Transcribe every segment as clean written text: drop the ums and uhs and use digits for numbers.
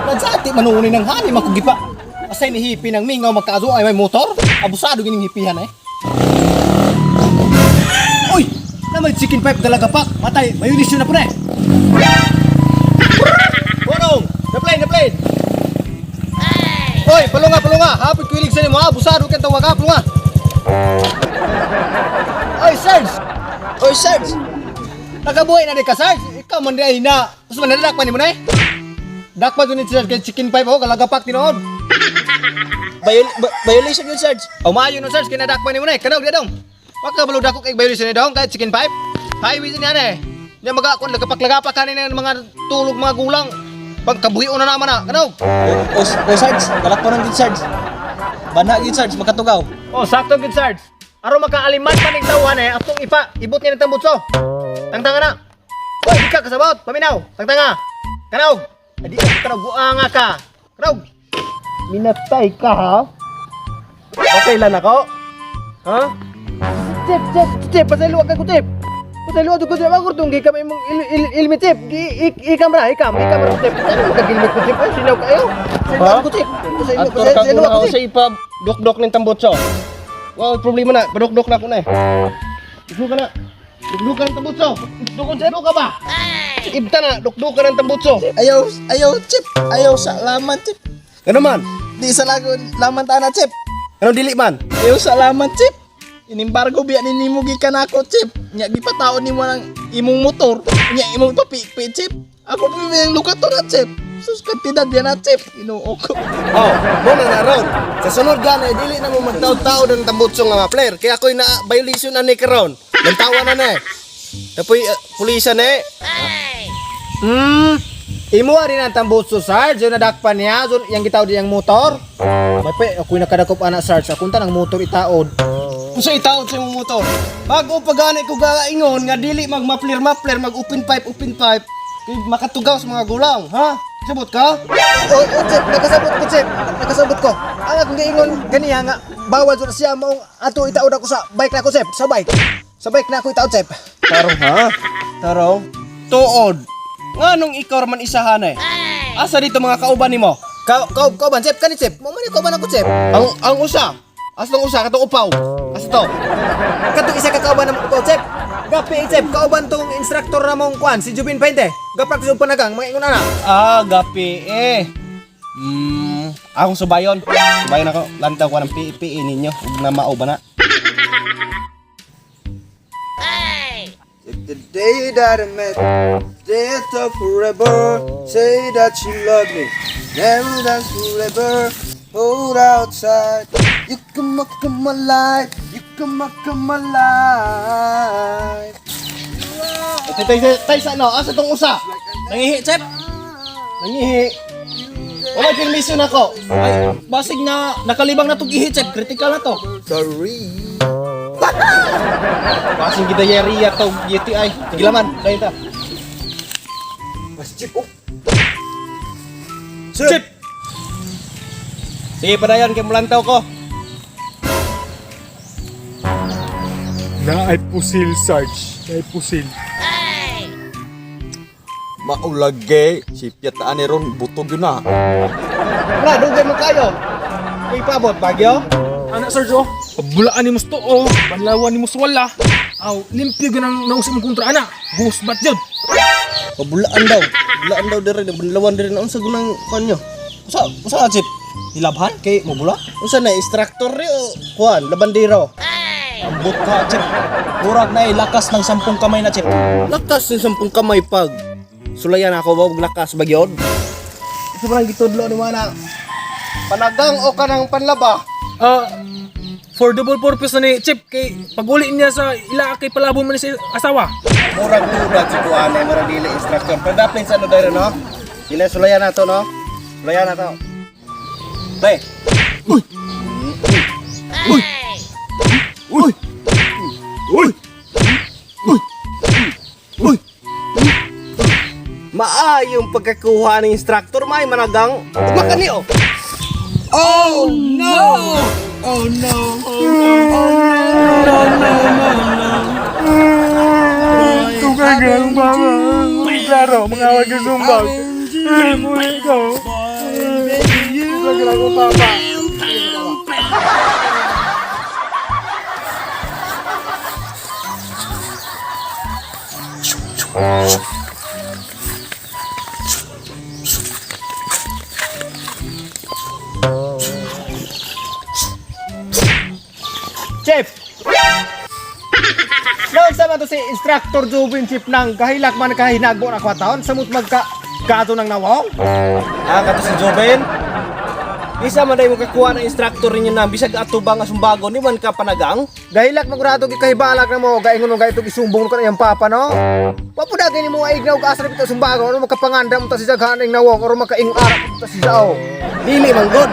Nagsati manunin ng hani makugipa. Asay ni hipi ng mingaw magkaazo ay may motor. Abusado gining hipihan eh. Uy! Na may chicken pipe dalaga pa. Matay, mayunisyon na po na eh. Bonong! Na-plane, na-plane! Hoy, palunga, palunga! Hapit ko ilig sa nimo, abusado kang tawag ha, palunga! Oy, Sarge! Oy, Sarge! Nakabuhay na di ka, Sarge! Ikaw man di ay na. Tapos man nadakpan nimo na eh. Dakpan dun ni Sarge kay chicken pipe oh, kalagapak tinuod. Violation yun, Sarge. O maayo no Sarge, kinadakpan nimo na eh. Kanaog di dong. Wag ka balog dako kay violation ni dong kahit chicken pipe. Highway niya na eh. Nya maga kun lagapak-lagapak kanin ng mga tulog mga gulang. Pagkabuhion na naman na. Kanaog. O Sarge, galakpan ng Sarge. Bana yun, Sarge, makatugaw. Oh, sakto gid Sarge. Aron makaaliman pa ning tawhan eh, atong ipa, ibot niya ng tambutso. Tangtanga na. Hoy, di ka kasabot, paminaw. Tangtanga. Kanaog. Adi ka kanaog buanga ka. Kanaog. Minatay ka ha? Okay lang ako. Ha? Chip, chip, chip, pasaylo ka ko chip. Pasaylo ko chip, ako tong gikam imong ilmi chip. Ikam ra, ikam, ikam ra chip. Ano makagilmit ko chip? Ay, sinaw kayo. Sinaw ko chip. Pasaylo, Aktor kang pasaylo una ko ako chip. sa ipa dukdok ning tambutso. Wow, problema na, padukdok na ako na eh. Dukdok ka na. Dukdok ka ng tambutso. Dukdok ka ba? Ibta na, dukdok ka ng tambutso. Ayaw, ayaw, Chip. Ayaw sa laman, Chip. Ano man? Di sa lagon, laman ta na, Chip. Ano dili man? Ayaw sa laman, Chip. Inimbargo biya ni nimo gikan ako, Chip. Nya gipataon nimo ng imong motor. Nya imong papipi, Chip. Ako pa yung lukato na, Chip. Sus kantidad yan na, Chip. Inoo ko. Oh, mo na na ron. Sa sunod gani dili na mo magtaod-taod ang tambutso nga mga player. Kaya ako'y na violation ani karon. Lantawa na na eh. Tapoy pulisan eh. Imo rin ang tambutso, Sarge. Yung nadakpan niya, so, yung gitaw di ang motor. May pe, ako'y nakadakop ana, Sarge. Akong tanang motor itaod. Unsa itaod sa imong motor? Bago pa gani ko gaingon nga dili mag mapler-mapler, mag open pipe, open pipe. Kay makatugaw sa mga gulang, ha? Sabot ka? Oh, oh, Chip, nakasabot ko, Chip. Nakasabot ko. Ang akong giingon ganiya nga, bawal jud siya maong ato itaod ako sa bike na ako, Chip. Sa bike. Sa bike na ako itaod, Chip. Tarong ha? Tarong? Tuod. Nganong ikaw raman isahan eh? Asa dito mga kauban nimo? Ka ka kauban, Chip, kani, Chip. Mo man ni kauban ako, Chip. Ang usa. Asa tong usa katong upaw? Asa to? Katong isa ka kauban na mo, Chip. Gapi, Chip, kauban tong instructor na mong kuan, si Jubin Painte. Gapractice og panagang, mga ingon ana. Ah, gapi eh. Akong subayon. Subayon ako. Lantaw ko ng PPE ninyo. Ug na mao ba na? The day that I met, death of forever. Say that you love me, never dance forever. Hold outside, you come up come alive, you come up come alive. Tay tay tay sa ano? Asa tong usa? Nangihi, Chip. Nangihi. Wala permission ako. Ay, basig na nakalibang na tong ihi, Chip. Critical na to. Sorry. Basing kita yari to UTI. Sige laman, dahil ta. Mas chip oh. Chip. Sige padayon kay mulantaw ko. Na ay pusil, Sarge. Na ay pusil. Maulagay, si Piataan ni Ron, butog yun na. Wala, dugay man kayo. Uy, paabot, Bagyo. Anak, Sarge, oh. Pagbulaan ni Musto, oh. Banlawan ni Muswala. Aw, limpyo ganang nausap mong kontra, anak. Ghost bat yun. Pabulaan daw. Bulaan daw dire, bunlawan dire na unsa gunang kuan nyo? Usa, usa na, Chip. Nilabhan kay mabula? Unsa na instructor ri o kuan labandero? Ambot ka, Chip. Murag na eh, lakas ng 10 kamay na, Chip. Lakas ng 10 kamay pag sulayan ako ba og lakas bagyod. Ito pa lang gitudlo ni mana. Panagang o kanang panlaba. Ah, for double purpose na ni Chip, kay pag-uli niya sa ila kay palabon man ni sa asawa. Murag duda si kuan eh, murag dili instructor. Pero daplin sa ano dire no? Sila sulayan nato no? Sulayan nato. Play. Uy. Uy. Uy. Uy. Uy. Uy. Maayong pagkakuha ng instructor, may managang. Ugma ka niyo. Oh no! Oh no! Oh no! Oh no! Tugay ang mama. Klaro, mga awag yung sumbag. Muli ko. Tugay ang papa. Chef! Noon sa to si Instructor Jubin Chief nang kahilak man kahinagbo na kwa taon samot magka kato ng nawong. Ah, kato si Joven. Isa man day mo kakuha ng instructor ninyo na bisag ato ba nga sumbago ni man ka panagang? Gahilak magurado gi kahibalak na mo gaingon mo gaitog isumbong ko na iyang papa no. Wa pud dagay nimo aig na og asa bitaw sumbago ano makapangandam ta si daghan ing nawong or makaingon ara ta si Sao. Dili man god.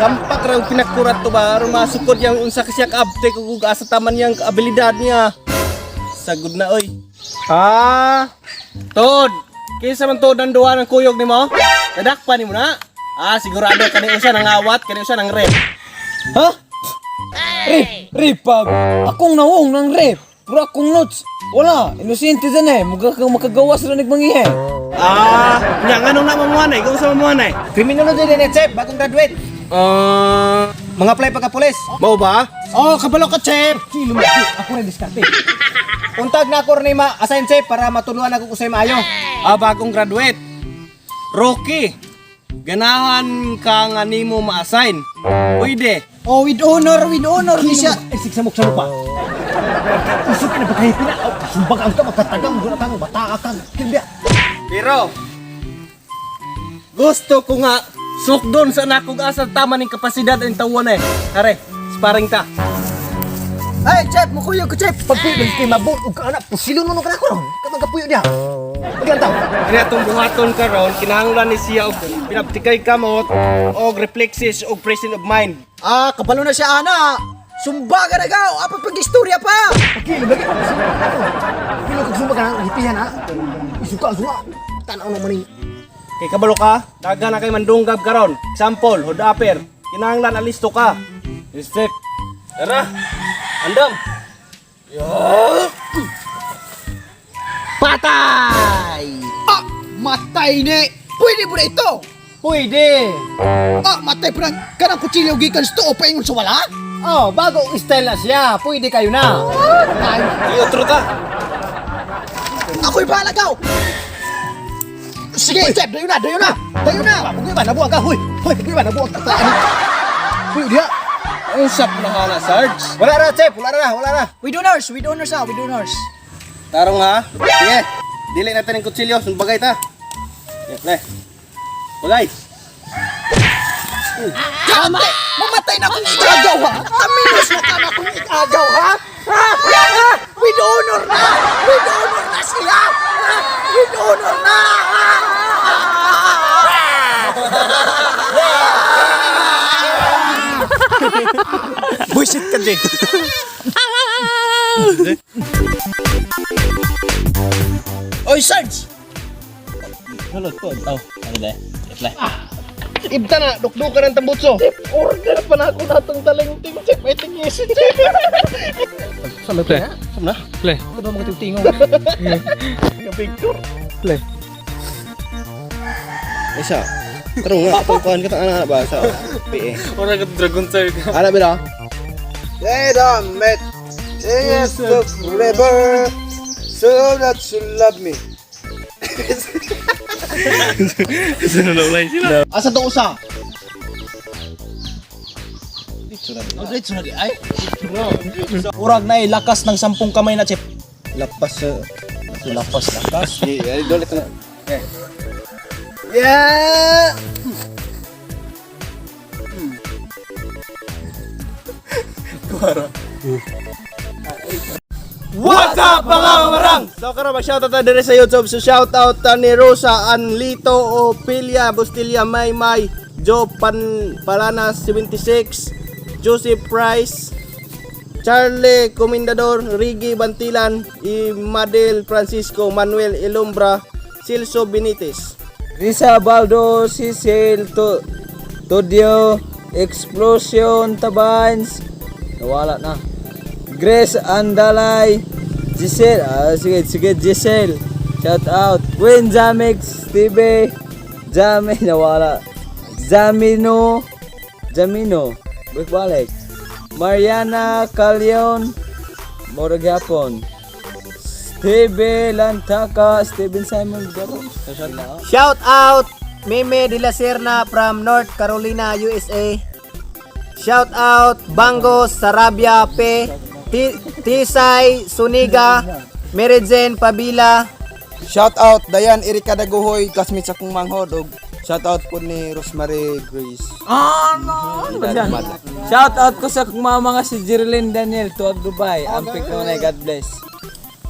Hampak ra og pinakurat to ba aron masukod yang unsa ka siya kaabtek ug asa taman yang abilidad niya. Sagod na oy. Ah, Tod, kinsa man tod ang duwa ng kuyog nimo? Nadakpan nimo na. Ah, sigurado kani usa nang awat, kani usa nang rep. Ha? Rip, rip, pag. Akong naong ng rip. Pero akong notes. Wala, inosente din eh. Mukha kang makagawas na nagmangihe. Ah, nya nganong na mamuanay? Kung sa mamuanay? Criminology din eh, Chef, bagong graduate. Ah, Mga apply pagka pulis. mao ba? Oh, kabalo ka, Chef. Kilo mo, ako rin diskarte. Untag na ako rin ma-assign chef para matuluan ako kusay maayo. Ah, bagong graduate. Rocky, ganahan ka nga nimo ma-assign. Pwede. Oh, with honor ni siya. Ay, sigsamok sa lupa. Isip ka na pagkahipi na. Oh, sumbag ang ka, magkatagang, guna kang, bata kang. Kindiya. Pero gusto ko nga sukdon sa nakog asa tama ning kapasidad ang tawon eh. Are, sparring ta. Ay, chef, mukuyog ko, chef. Pagpuyo, kay mabot, ug ka anak, pusilo nun ka na ko ron. Kamang kapuyo niya. Maglantaw. Kani atong buhaton karon kinahanglan ni siya og pinabtikay kamot og reflexes og presence of mind. Ah, kabalo na siya, ana. Sumbaga na gaw, apa pag-istorya pa. Pagkilo, lagi. Pilo kag sumbag ka na, hipihan ha. Isuka, suka. Tanaw naman ni. Kay kabalo ka, daga na kay mandunggab karon. Example, hood upper. Kinahanglan alisto ka. Step. Tara. Andam. Patay! Ah, matay ni. Pwede mo na ito. Pwede. Ah, matay pa ng kanang kutsilyo gikan sa tuo paingon sa wala. Oh, bago style na siya. Pwede kayo na. Ay, Iotro ta. ako'y bahala gaw. Sige, Chef, dayo na, dayo na. Dayo na. Pugoy ba, nabuang ka. Huy, huy, pugoy ba, nabuang ka. Ano? Huy, diha. Usap na ka na, Sarge. Wala ra, chef. Wala ra, wala ra. With honors, with honors ah, with honors. Tarong ha. Sige. Dili natin ang kutsilyo, sumbagay ta. Sige, play. Bagay. Tama! Mamatay na akong ikagaw ha! Aminos na ka na akong ikagaw ha! Ha? Ha? With honor na! With honor na sila! Ha? With honor na! Buisit ka, Jay. Oy, Sarge! Hello, to. Oh, ano ba? Play. Ibta na, dukdukan ng tambutso. Order pa na ako natong talenting, Chef. Ay, tingisi, Chef. Play. Sama na. Play. Ano ba mga tingong? Picture. Play. Isa. Tarong nga, atong kuhan ka anak ba sa PE. Ora ka dragon sir. Ana ba? They done met. They have forever. So that you love me. Asa to usa? Diretso na di ay. Urag na eh, lakas ng 10 kamay na, Chef. Lapas sa Lapas, lakas. Di, dolit na. Eh. Yeah! What's up mga kamarang? So karon mag-shoutout ta dire sa YouTube. So shoutout ta ni Rosa Anlito Opilia Bustilla Maymay Joe Pan Palana 76 Joseph Price Charlie Comendador Rigi Bantilan Imadel Francisco Manuel Ilumbra Silso Benitez. Risa Baldo, Cecil, to, Todio, Explosion, Tabans. Nawala na. Grace Andalay, Giselle, ah, sige, sige, Giselle. Shout out. Gwen Jamix TV, Jami, nawala. Zamino, Jamino, balik balik. Mariana Calion, Moro gyapon. Steve Lantaka, Steven Simon Garo. Shout out Meme de la Serna from North Carolina, USA. Shout out Bango Sarabia P. Tisay Suniga, Merizen Pabila. Shout out Dayan Erika Daguhoy, classmate sa akong manghod og shout out po ni Rosemary Grace. Ah, no! Ano ba yan? Shout out ko sa akong mama nga si Jerilyn Daniel, tuwag Dubai. Ampik na, God bless.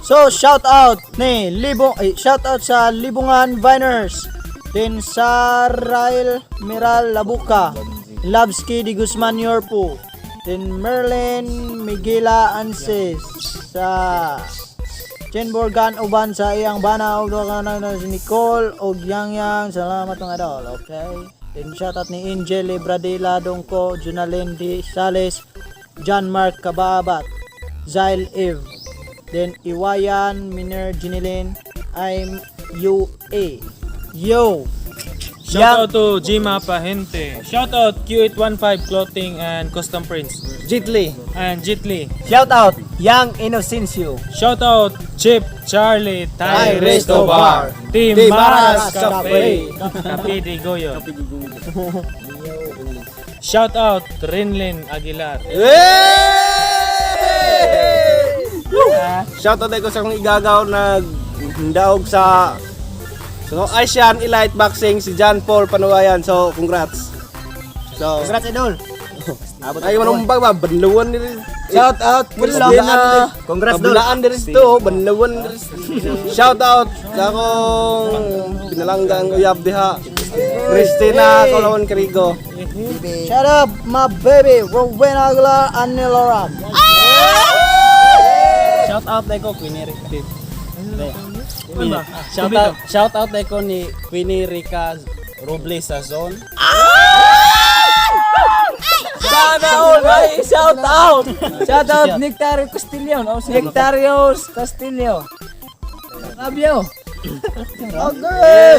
So shout out ni Libong eh, shout out sa Libungan Viners. Then sa Rael Miral Labuca, Labski di Guzman Yorpo. Then Merlin Miguela Anses sa Jen Borgan uban sa iyang bana og duha ka na si Nicole og Yang Yang, salamat mga idol, okay. Then shout out ni Angel Libradilla Dongko, Junalyn D. Sales, John Mark Kababat, Zyle Eve. Then Iwayan Miner Jinilin, I'm UA. Yo. Shout out to Jima Pahente. Shout out Q815 Clothing and Custom Prints. Jitli. And Jitli. Shout out Yang Inocencio. Shout out Chip Charlie Thai Thai Resto Bar. Team Team Maras Maras Cafe. Cafe de Goyo. Shout out Rinlin Aguilar. Shout out ko sa akong igagaw nag ndaog sa so Asian Elite Boxing si John Paul Panuayan. So congrats. So Congrats, idol. Ay manong ba banlawan ni Shout out Christina. Congrats, dol. Kabulaan diri to, banlawan diri. Shout out sa akong pinalanggang uyab diha. Christina Colawan Carigo. Shout out my baby Rowena Aguilar and Niloram. Shout out ko Queenie Rica. Shout out ko ni Queenie Rica Robles sa zone. Sana all ay shout out. Shout out Nectario Castillo. Oh, Nectarios Castillo. Abyo. Okay.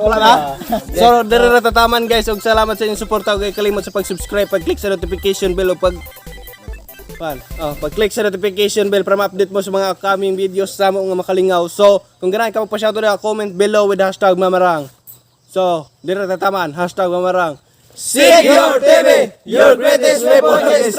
Wala na? So, dere ra tataman guys. Ug salamat sa inyong suporta. Ug kalimot sa pag-subscribe, pag-click sa notification bell o pag Pan. Oh, pag-click sa notification bell para ma-update mo sa mga upcoming videos sa mo nga makalingaw. So, kung ganahan ka magpa-shoutout na, comment below with #Mamarang. So, dere ra tataman, #Mamarang. Secure TV, your greatest weapon against